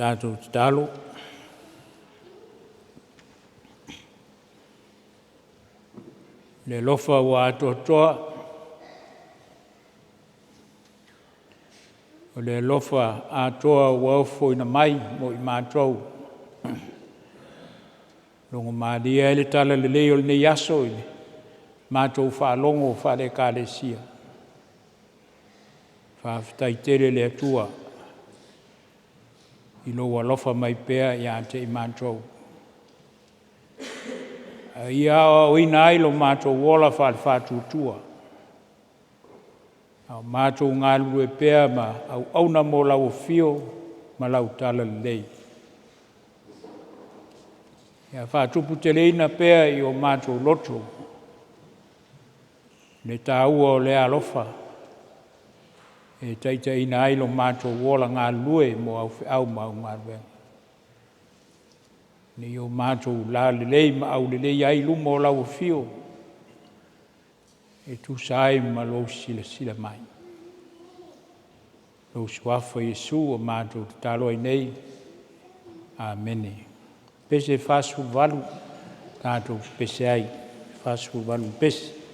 Tatou tatalo. Le alofa ua atoatoa, o le alofa atoa ua ofoina mai mo i matou. Logomalie ai le talalelei o lenei aso i le matou faalogo faale-Ekalesia. Faafetai tele i le Atua i lou alofa mai pea ia te i matou, a ia aoaoina ai lo matou ola faale-faatuatua, a o matou galulue pea ma auauna mo lau afio ma lau talalelei. Ia faatuputeleina pea i o matou loto le taua o lea alofa e taitaiina ai lo matou ola galulue mo au feau ma au galuega, ina ia matou lalelei ma aulelei ai i luma o lau afio e tusa ai ma lou silasila mai. I lou Suafa Iesu ua matou tatalo ai nei. Amene. Pese 48 tatou pepese ai, 48 ma pese.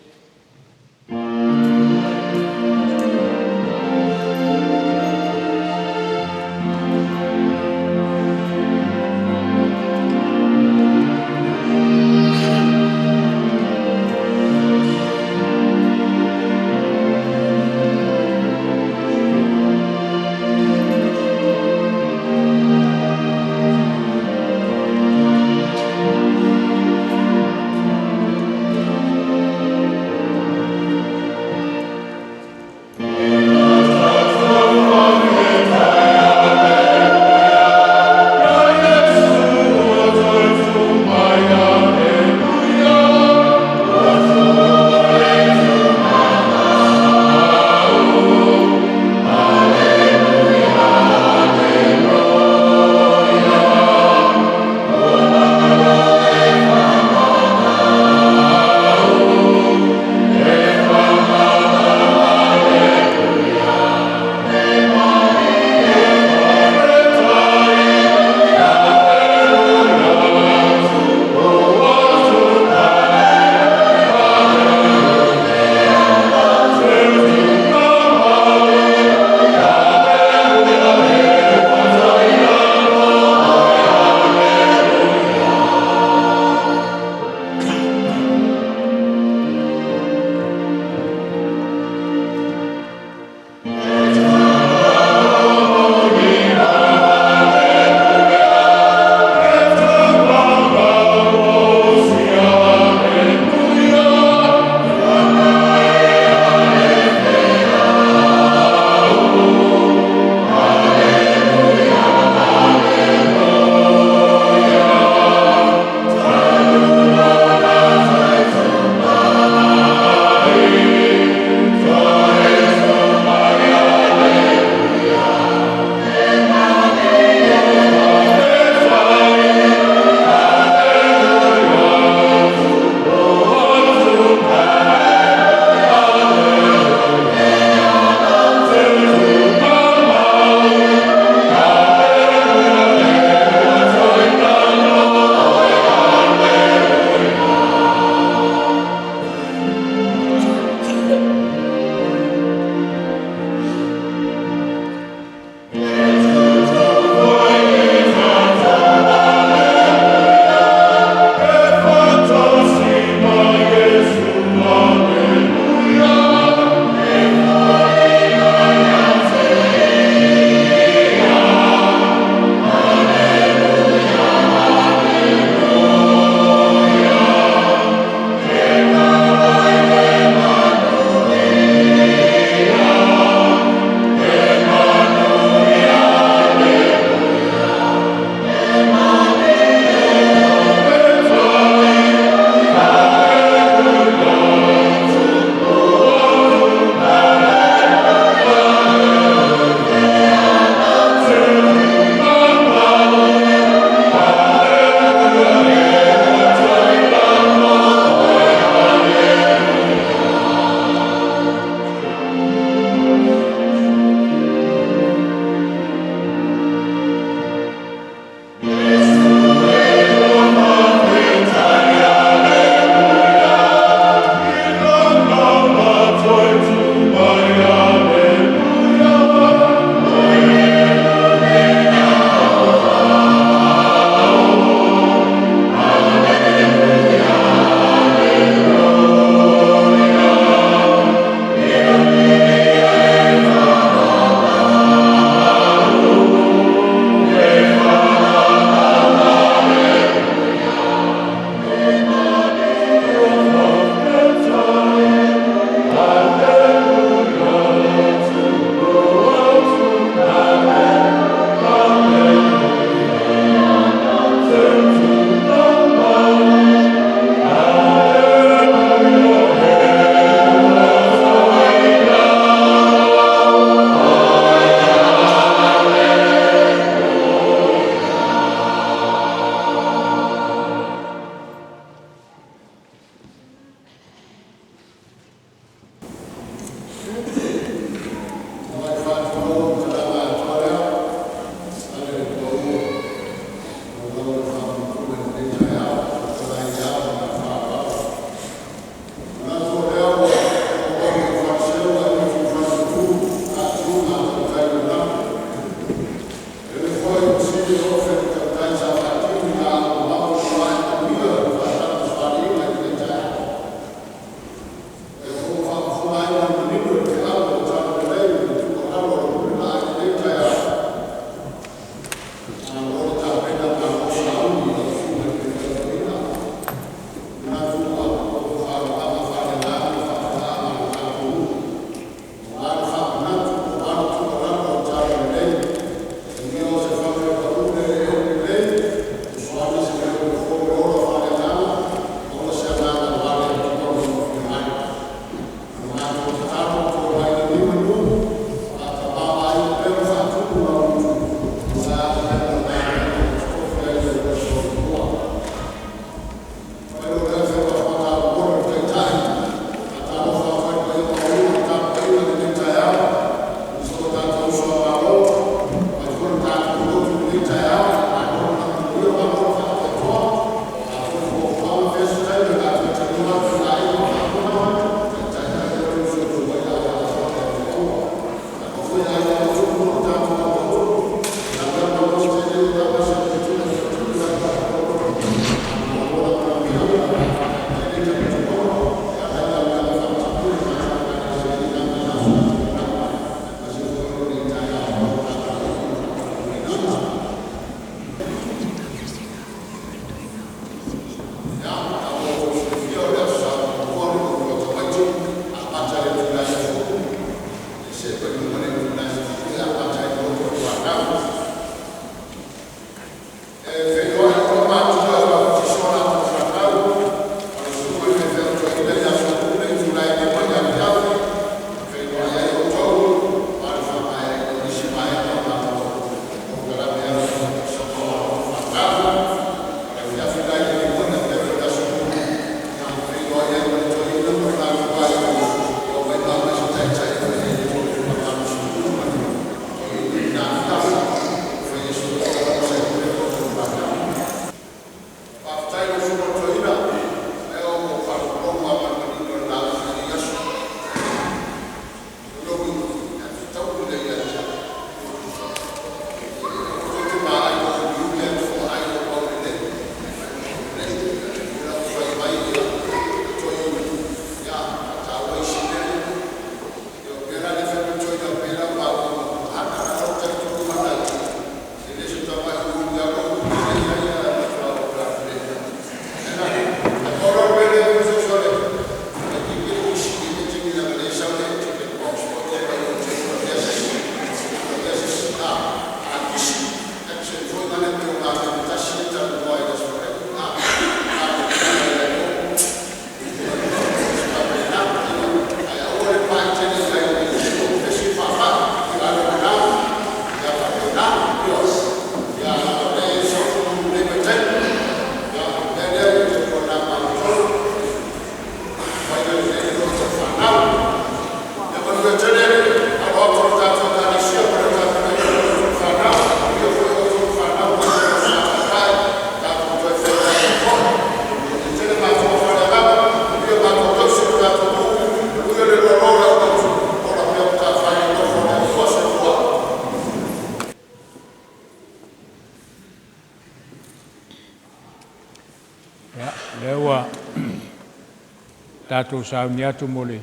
tatou sauni atu mo le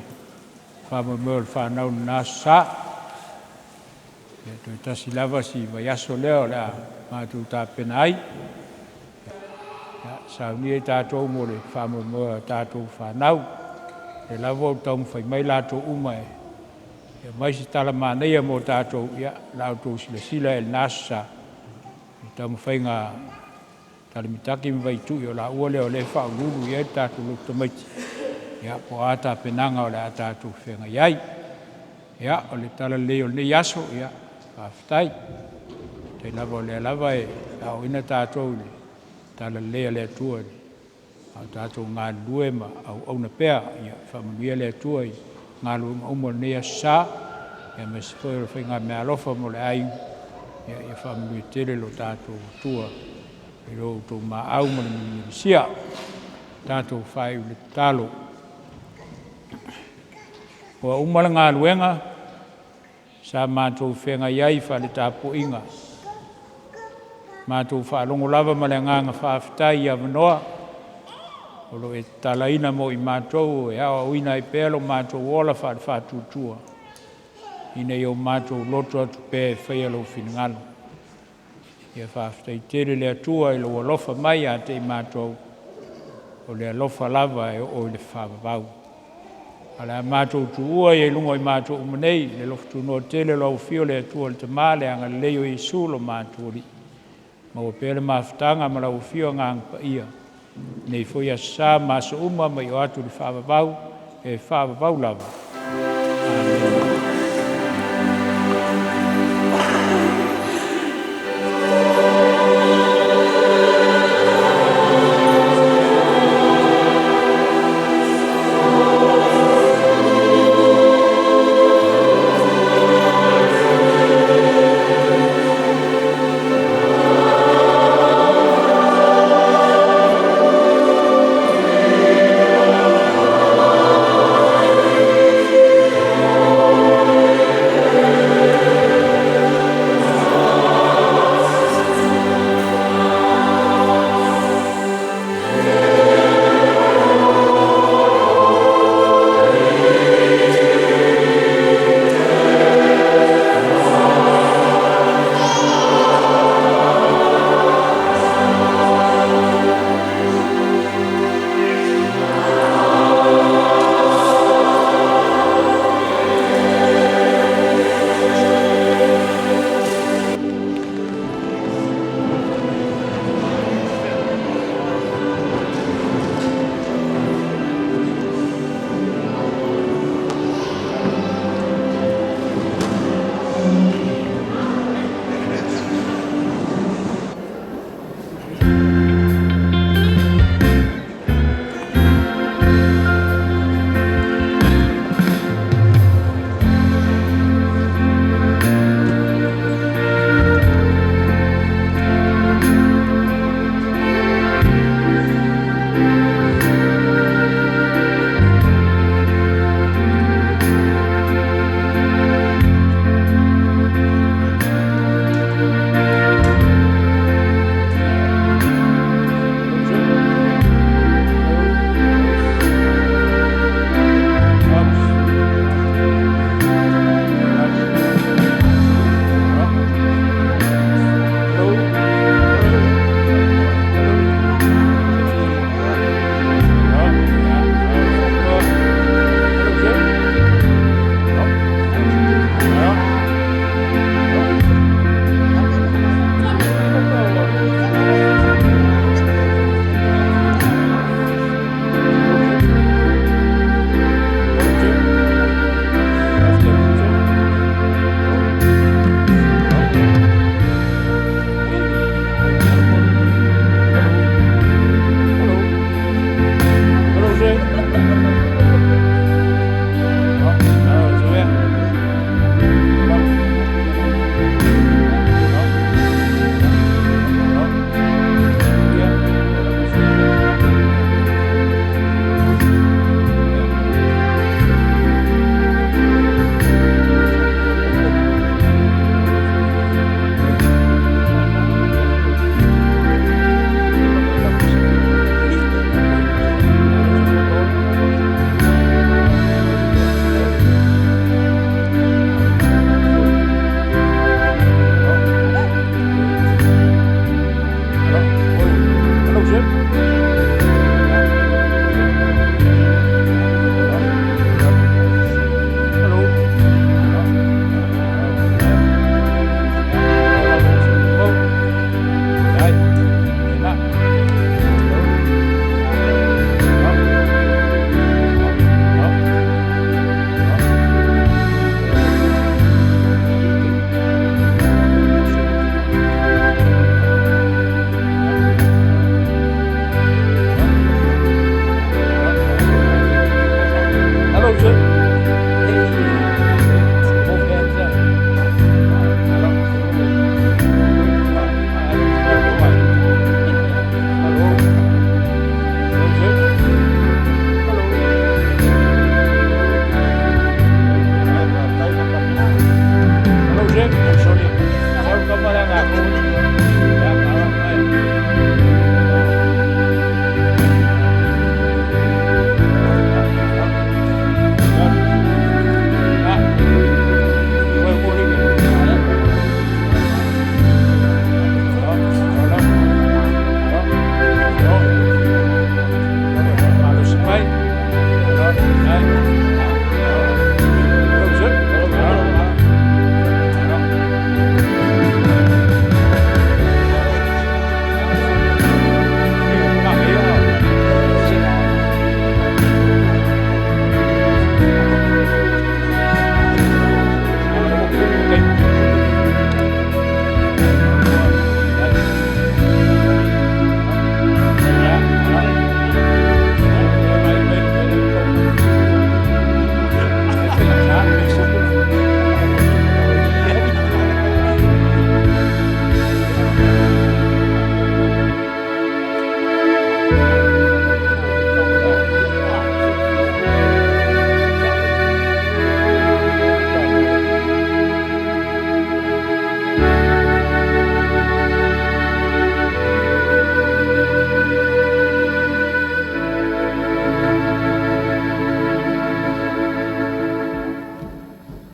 faamoemoe o le fanau i lena Aso Sa. Ia, toe tasi lava si vaiaso lea o le a matou tapena ai. Ia, saunia i tatou mo le faamoemoe o tatou fanau. O lea lava ua taumafai mai latou uma e aumai se tala manaia mo tatou, ia, o la outou silasila i ai i lena Aso Sa i le taumafaiga a Talimitaki ma Vaitui, o laua lea o lea e faauluulu i ai le tatou lotu tamaiti, ia, po o a tapenaga o le a tatou feagai ai. Ia, o le tala lelei o lenei aso, ia, faafetai. Faafetai lava o lea lava e aoaoina tatou i le tala lelei a le Atua, a o tatou galulue ma auauna pea. Ia faamanuia le Atua i galuega uma o lenei Aso Sa, aemaise foi o le faigameaalofa mo le aiga. Ia faamanuia tele lo tatou Atua i lo outou maau ma le mulimelisia. Tatou faaiu i le tatalo. Ua uma le galuega sa matou feagai ai faale-tapuaiga, matou faalogo lava ma le agaga faafetai i avanoa o lo o e tatalaina mo i matou e aoaoina ai pea lo matou ola faale-faatuatua, ina ia o matou loto atu pea e faia lou finagalo. Ia faafetai tele le Atua i lou alofa mai ia te i matou, o le alofa lava e oo i le faavavau. Ae o le a matou tuua ia i luga o i matou uma nei le alofa tunoa tele o lau Afio le Atua le Tama, le agalelei o Iesu lo matou Alii, maua pea le mafutaga ma lau Afio Agaga Paia, lenei foi Aso Sa ma aso uma ma ioo atu i le faavavau, e faavavau lava.